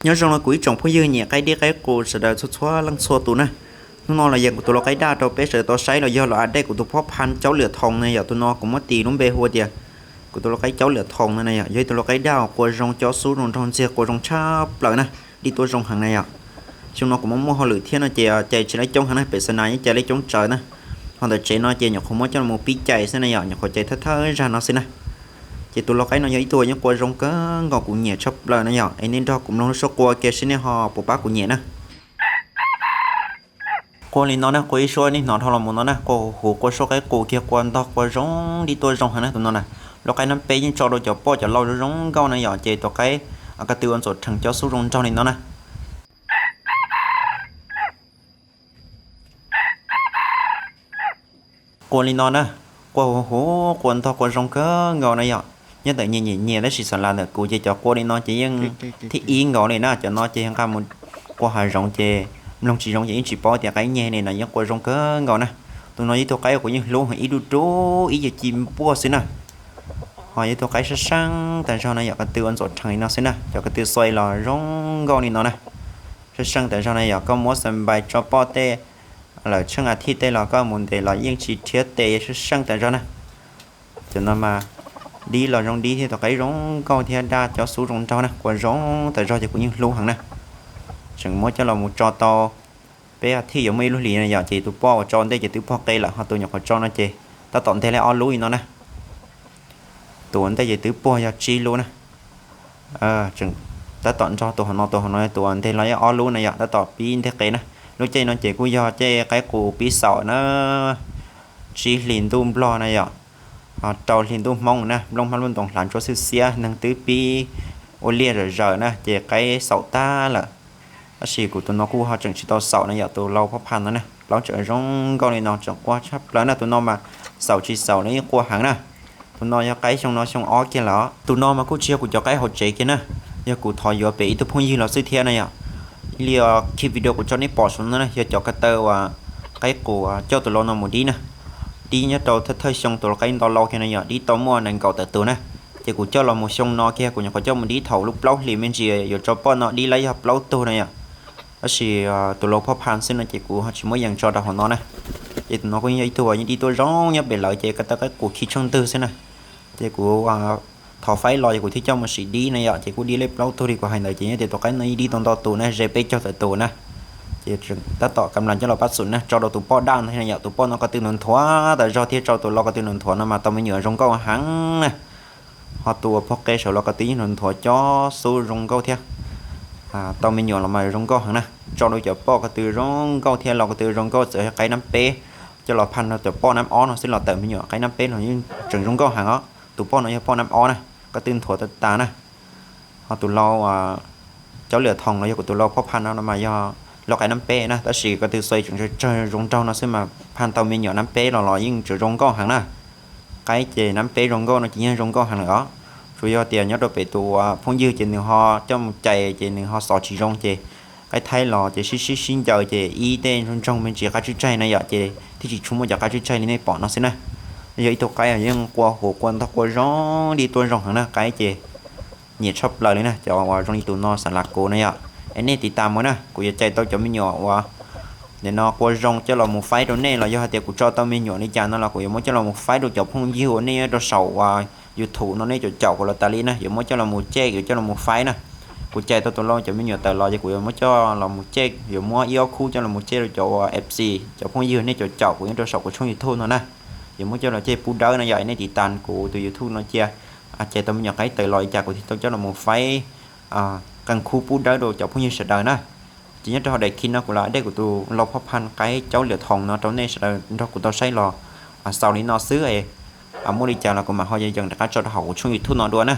Nyob zoo no kuv ib tsoom phooj ywg nyiam qaib dib qaib qus sawv daws txhua txhua leej txhua tus na. Hnub no los yog kuv tus lau qaib daj rau peb sawv daws tau saib los yog los update kuv tus phob phan caub lwm thoos na yom. Tus no kuv muab tis lub npe hu tias kuv tus lau qaib caub lwm thoos na yom. Yog ib tug lau qaib daj uas qua zoo cob xub zoo nraug ntxiag qua zoo tshaj plaws na, dib tuaj zoo heev na yom. Xyoo no kuv muaj muaj hauj lwm thiab no ces cais tsis laiv coob heev na, pem xa nas yeej cais laiv coob tsawv na. Ho ntawm tsev no ces nyuam qhuav muab coj los pib cais xwb na yom, nyuam qhuav cais thawj thawj zag no xwb na. Ces tus lau qaib no yog ib tug yeej qua zoo kawg nkaus kuv nyiam tshaj plaws na yom. Es nej nrog kuv mloog lub suab qua kiag seb nej ho puas pab kuv nyiam na. Qua li no na, qua ib suab nej hnov dhau los mus no na, qua huv huv qua suab qaib qus kiag qua ntog qua zoo dib tuaj zoo heev na tus no na. Lau qaib nab peb yeej tso rau cov poj cov lau zoo zoo nkauj na yom, ces tus qaib ko tw ua ntxuam rhees cob xub zoo nraug li no na. Qua li no na, qua huv huv qua ntog qua zoo kawg nkaus na yom. Nyob ntawm nyias nyiam nyias tab sis xam las ntawm kuv ces cov qua li no ces yeej thib ib nkaus li na, cov no ces nqa mus qua hav zoov ces mloog tsis zoo ces yeej tsis paub tias qaib nyeg li no yeej qua zoo kawg nkaus na. Tus no ib tug qaib kuv yeej hlub heev, ib dub dub ib ce ci npuaj xwb na. Ho ib tug qaib sab seej tas zog na yom, ko tw ua ntxuam rhees li no xwb na, cov ko tw xuav los zoo nkauj li no na. Sab seej tas zog na yom, koj muab xa npais tso poj tej lawm tsheej a thij tej los koj mus ntes los yeej tsis rhiab tes, sab seej tas zog na. Cov no mas dib los zoo dib thiab tus qaib zoo nkauj thiab daj cob xub zoo nraug na, qua zoo tas zog ces kuv yeej hlub heev na. Tseem muab coj los mus tso tau peb a thij yuav muaj ib lub hlis na yom, ces tus poj uas tso ntej ces twb pog qe lawm, ho tus nyuam qhuav tso no ces tab tom nteg li ob lub li no na. Tus ua ntej ces twb puag yog tsib lub na. Tseem tab tom nrog tus hauv no, tus hauv no tus ua ntej los yog ob lub na yom, tab tom pib nteg qe na. Lub caij no ces kuj yog caij qaib qus pib xaum na, tsib hlis ntuj nplog na yom, ho rau hlis ntuj hmoob na, nplooj hmab nplooj ntoo hlav ntsuab xwb xiab, neeg twb pib ua liaj zawm zaws na, ces qaib xaum tag lawm. Tab sis kuv tus no kuj ho tseem tsis tau xaum na yom, tus lau phob phan no na, plaub tseem zoo nkauj li no tseem qua tshaj plaws na, tus no mas xaum tsis xaum los yeej qua heev na. Tus no yog qaib xyoo no xyoo ob kiag lawm. Tus no mas kuj tsis yog kuv cov qaib hauv tsev kiag na, yog kuv thov yuav pem ib tug phooj ywg los xwb thiab na yom. Ib li khij video kuv tso nej pom saum no na yog cov ko taw uas qaib qus coj tus lau no mus dib na. Dib nyob rau thawj thawj xyoo tus lau qaib ntau lau kiag no yom, dib tau muaj nees nkaum tawm tus na. Ces kuv coj los mus xyoo no kiag, kuv nyuam qhuav coj mus dib thaum lub plaub hlis me ntsis yuav tso poj no dib lawm yog plaub tug na yom. Tab sis tus lau phob phan xwb no ces kuv ho tsis muab yees tso rau hauv no na. Ces tus no kuj yog ib tug uas yeej dib tuaj zoo nyob pem lawv ces ko taw qaib qus khi tsheej ntwg xwb na. Ces kuv thov faib los ces kuv thiaj coj mus sim dib na yom, ces kuj dib li plaub tug li kuv hais ntawd ces nyob tias tus qaib no yeej dib tau ntau tus na, ze peb caug tawm tus na. Ces tab tom kam las coj los pab xum na, tso rau tus poj daj no yom, tus poj no ko tw nthuav nthuav tas zog thiab tso tus lau ko tw nthuav nthuav no mas tau me nyuam zoo nkauj heev na. Ho tus uas puag qe saum los ko tw yeej nthuav nthuav cob xub zoo nkauj thiab. Tau me nyuam los mas zoo nkauj heev na, tso rau cov poj ko tw zoo nkauj thiab lau ko tw zoo nkauj, txawm yog qaib nab peb coj los phan rau cov poj nab ob no xwb los tawm me nyuam qaib nab peb los yeej tseem zoo nkauj heev os. Tus poj no yog poj nab ob na, ko tw nthuav tas tas na. Ho tus lau caub liam thoom los yog kuv tus lau phob phan no mas yog lau qaib nab peb na, tab sis ko tw xuav tseem tsawg tsawg zoo nraug no xwb mas phan tau me nyuam nab peb los los yeej tseem zoo nkauj heev na. Qaib ces nab peb zoo nkauj no ces yeej zoo nkauj heev lawm os. Tsuas yog tias nyob rau pem tus phooj ywg ces nws ho coj mus cais ces nws ho xov tsis zoo ces qaib thaib los ces sib sib sib ncaws ces ib tej ntsoog ntsoog me ntsis qab tswb tsaig na yom, ces thiaj tsis tshua muaj cov qab tswb tsaig li nej pom no xwb na. Yog ib tug qaib yeej qua huv qua ntog qua zoo li tuaj zoo heev na, qaib ces nyiam tshaj plaws li na, cov uas zoo li tus no xam las kuv na yom. Es nej tiv tas mus na, kuv yuav cais tau cov me nyuam uas nim no qua zoo coj los mus faib rau nej los yog hais tias kuv tso tau me nyuam li cas no los kuv yuav muab coj los mus faib rau cov phooj ywg uas nej nyob rau saum uas YouTube no nej caum caum kuv los tas li na, yuav muab coj los mus check, yuav coj los mus faib na. Kuv cais tau tus lau cov me nyuam tawm los ces kuv yuav muab coj los mus check, yuav muab ib ob khub coj los mus check rau cov uas F C, cov phooj ywg nej caum caum kuv nyob rau saum kuv tshooj YouTube no na. Yuav muab coj los check pub dawb no yom, nej tiv tas kuv tus YouTube no cia. Cais tau me nyuam qaib tawm los li cas kuv thiaj tau coj los mus faib qee khub pub dawb rau cov phooj ywg sawv daws na. Ces nyob rau hauv daim khi no kuv los update kuv tus lau phob phan qaib caub liam thoom no rau nej sawv daws nrog kuv tau saib los xaus li no xwb. Muaj li cas los kuv mam ho yees rov qab tso rau hauv kuv tshooj YouTube no dua na.